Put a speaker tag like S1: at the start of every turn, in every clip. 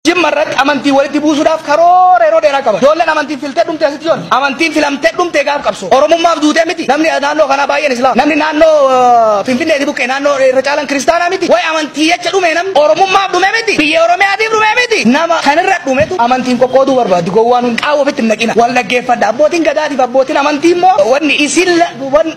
S1: Jimma irratti amantii walitti buusuudhaaf karoora yeroo dheeraa qaba. Ijoolleen amantiin filtee dhumte asitti ijoollee. Amantiin filamtee dhumte gaaf qabso. Oromummaaf duutee miti. Namni naannoo kanaa baay'een Islaam. Namni naannoo Finfinneeti buqqee naannoo irra caalan kiristaanaa miti. Wayi amantii jecha dhume namni. Oromummaaf dhume miti. Biyya Oromiyaatiif dhume miti. Nama kanirra dhumetu amantiin qoqqooduu barbaadu. Gowwaan hun qaawwa ofitti hin naqina. Wal dhaggeeffadha. Abbootiin gadaatiif abbootiin amantii immoo wanni isin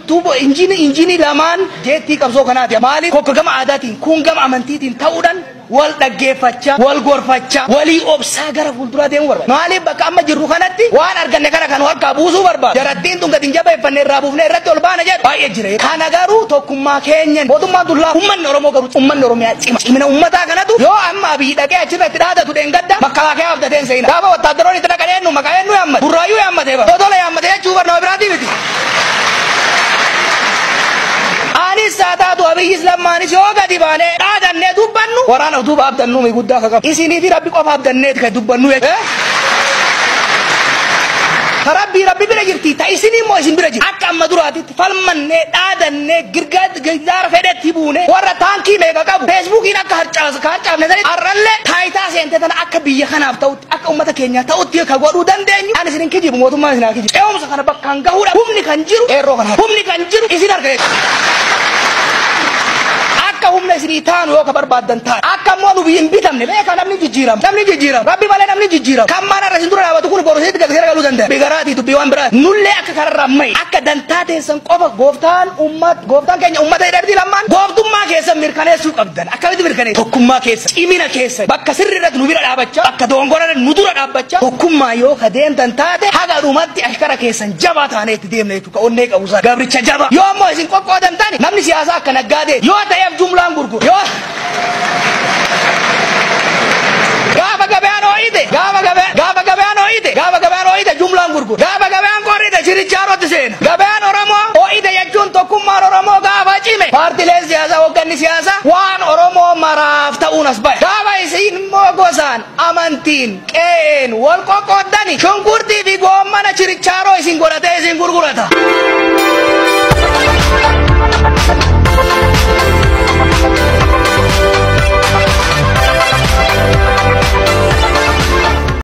S1: tuubo injiinii lamaan jeettii qabsoo kanaati. Maaliif kokka gama aadaatiin kun gama amantiitiin ta'uudhaan wal dhaggeeffachaa, wal gorfachaa, walii obsaa gara fuulduraa deemuu barbaada. Maaliif bakka amma jirru kanatti waan arganne kana kan harkaa buusuu barbaada. Jarattiin tun gadi hin jabeeffanne irraa buufnee irratti ol baana jedhu baay'ee jira. Kana garuu tokkummaa keenya mootummaan dullaa uummanni Oromoo garuu uummanni Oromiyaa cima. Cimina uummataa kanatu yoo amma Abiyyi dhaqee achirra itti dhaadatu dheengadda makalaakaa abdateen seena. Gaafa wattaadaroon itti dhaqan eenyu maqaa eenyu yaammate? Burraayyuu yaammatee bara. Totola yaammate jechuu bara nama biraatii miti. Anis haa taatu Abiyyis Lammaanis yoo gadi baanee dhaadannee dubbannu waraana duuba abdannu mi guddaa akka qabu. Isinii fi Rabbi qofa abdanneeti kan dubbannu jechuudha. Ta Rabbii Rabbi bira jirti ta isinii immoo isin bira jirti. Akka amma duraatitti falmannee dhaadannee girgaara fedhetti buune warra taankii meeqa qabu feesbuukiin akka harcaafne sanitti har'allee taayitaa seente tana akka biyya kanaaf ta'utti akka uummata keenyaa ta'utti ka godhuu dandeenyu ani isin hin kijibu mootummaan isin haa kijibu. Ce'umsa kana bakkaan gahuudha humni kan jiru qeerroo kana humni kan jiru isin harka jechuudha. Akka humna isinii taanu yoo ka barbaaddan taane akka immoo nu biyyi hin bitamne beekaa namni jijjiirama namni jijjiirama rabbi malee namni jijjiirama kan maan har'a isin dura dhaabatu kun boru isinitti gad galuu danda'a bigaraatii dubbii waan biraa nullee akka kararraa ma'i akka dantaa teessan qofa gooftaan ummat gooftaan keenya ummata jedhamti lammaan gooftummaa keessan mirkaneessuu qabdan akkamitti mirkaneessu tokkummaa keessa cimina keessa bakka sirri irratti nu bira dhaabachaa bakka dogongora irratti nu dura dhaabbachaa tokkummaa yoo ka deemtan taate haga dhumatti ashkara keessan jabaa taanee itti deemna jechuudha onnee qabu sana gabricha jabaa yoo ammoo isin qoqqoodan taane namni siyaasaa akka naggaadee yoo ta'eef jumlaan gurgura yoo gaafa gabaan ho'ite gaafa gabaan gaafa gabaan ho'ite gaafa gabaan ho'ite jumlaan gurgura gaafa gabaan qorrite chirichaarotti seena gabaan Oromoo ho'ite jechuun tokkummaan Oromoo gaafa cime paartileen siyaasaa hoogganni siyaasaa waan Oromoo maraaf ta'uun as bahe gaafa isin immoo gosaan amantiin qe'een wal qoqqooddani shunkurtii fi goommana chirichaaroo isin godhatee isin gurgurata.